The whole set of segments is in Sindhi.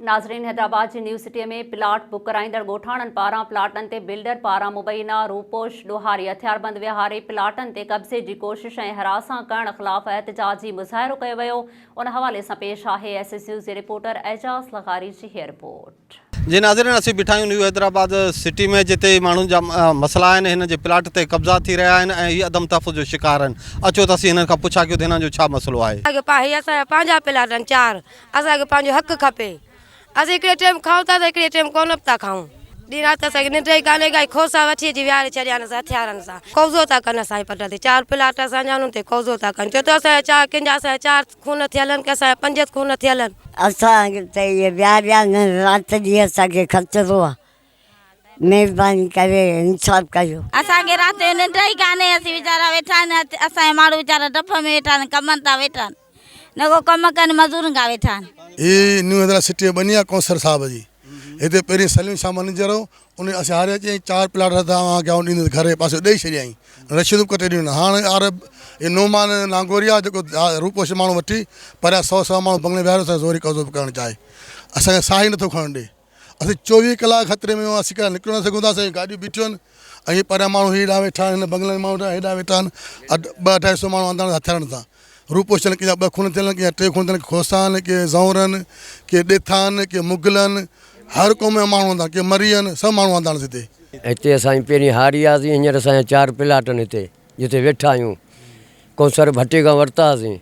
ناظرين حيدرآباد جي نيو سٽي ۾ پلاٽ بڪ ڪرائيندڙ ڳوٺاڻن پاران پلاٽن تي بلڊر پاران مبينا روپوش ڏوهاري هٿياربند ويهاري پلاٽن تي قبضي جي ڪوشش ۽ هراسان ڪرڻ خلاف احتجاجي مظاهرو ڪيو ويو ان حوالي سان پيش آهي ايس ايس نيوز جي رپورٽر اعجاز لغاري جي هيء رپورٽ. جي ناظرين اسين بيٺا آهيون نيو حيدرآباد سٽي ۾ جتي ماڻهن جا مسئلا آهن هنن جي پلاٽ تي قبضا ٿي رهيا آهن ۽ هي عدم تحفظ جو شڪار آهن اچو ته اسين هنن کان پڇا ڪيون ته هنن جو ڇا مسئلو آهي. اسان کي هي اسان جا پنهنجا پلاٽ آهن چار اسان کي پنهنجو حق کپي. اسين هڪڙي ٽيم کائون ٿا ته هڪڙي ٽيم ڪونه به ٿا کائون. ڏينهن رات اسان کي ننڊ ئي ڪانهي ڪا. کوسا وٺي اچي ويهاري ڇڏيا آهن هٿيارن سان. قبضو ٿا ڪن اسان جي پٽ تي. چار پلاٽ اسان جا انهن تي قبضو ٿا ڪن. چئو ته اسان جا چار ڪن جا اسان جا چار خون ٿيل آهن ڪي اسان جا پنج خون ٿيل آهن. اسان کي ته اهي ويهاريا آهن رات ڏينهن اسان کي خطرو آهي. مهرباني ڪري انصاف ڪيو. اسان کي رات جو ننڊ ئي ڪانهي اسين ويچارا ويٺا آهن اسان جا ماڻهو ويچارا ڊپ ۾ ويٺا آهن ڪمن تان ويٺا آهن نه ڪو ڪم ڪن مزورن کان ويٺا آهن. هي نيو حيدرآباد سٽي جي ٻني آ ڪونسر صاحب جي هتي پهرين سليم شاھ مئنيجر هو ان اسين هاري اچي چار پلاٽ رٿا اوهان کي آئون ڏيندس گهر جي پاسي ڏئي ڇڏيائين رشيدون به ڪٽي ڏنيون هاڻ آر هي نعمان نانگوري آ جيڪو روپوش ماڻهو وٺي پريان سو سوا ماڻهو بنگلي ويهاريو اسان کي زوري قبضو به ڪرڻ چاهي اسان کي ساهه ئي نٿو کڻڻ ڏي. اسين 24 ڪلاڪ خطري ۾ آهيون اسين ڪڏهن نڪري نه سگهون ٿا اسان جون گاڏيون بيٺيون آهن ۽ پريان ماڻهو هيڏانهن ويٺا آهن هن بنگلن ۾ ماڻهو هيڏانهن ويٺا آهن اڍ ٻه اڍائي سو ماڻهو اندر هٿيارن سان روپوش ٿيل ڪنهن جا ٻه خون ٿيل آهن ڪنهن جا ٽي خون ٿيل آهن ڪي کوسا آهن ڪي زئونر آهن ڪي ڏيٿا آهن ڪي مغل آهن هر قوم جا ماڻهو آندا ڪي مري آهن سڀ ماڻهو آندا آهن هتي. هتي اسان جي پهرين هاري هئاسين هينئر اسان جا چار پلاٽ آهن هتي جتي ويٺا آهيون ڪونسر ڀٽي کان ورتا هئاسين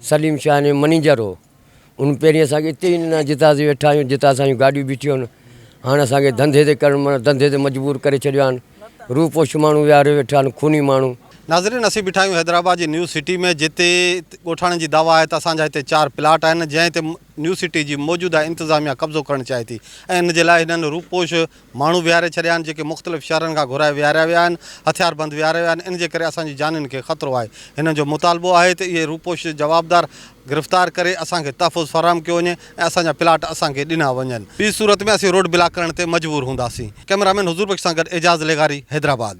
سليم شاهه جو منيجر هو. ان پهرين اسان کي اتي ئي ڏنا جتان اسين ويٺا آهيون جتان اسان جون گاڏيون بيٺيون آهن. هاڻ اسان کي ڌنڌي تي ڪرڻ معنيٰ ڌنڌي تي مجبور ڪري ڇڏيو آهن. روپوش ماڻهو ويهاري ويٺا آهن خوني ماڻهو. ناظرين اسين بيٺا آهيون حيدرآباد جي نيو سٽي ۾ جتي ڳوٺاڻن جي دعويٰ آهي ته اسان جا هتي چار پلاٽ آهن جنهن تي نيو سٽي جي موجوده انتظاميا قبضو ڪرڻ چاهي ٿي ۽ ان جي لاء هنن روپوش ماڻهو ويهاري ڇڏيا آهن جيڪي مختلف شهرن کان گهرائي ويهاريا ويا آهن، هٿياربند ويهاريا ويا آهن، ان جي ڪري اسان جي جانين کي خطرو آهي. هنن جو مطالبو آهي ته اهي روپوش جوابدار گرفتار ڪري اسان کي تحفظ فراهم ڪيو وڃي ۽ اسان جا پلاٽ اسان کي ڏنا وڃن. ٻي صورت ۾ اسين روڊ بلاڪ ڪرڻ تي مجبور هونداسين. ڪئميرا مين حضور بخش سان گڏ اعجاز لغاري، حيدرآباد.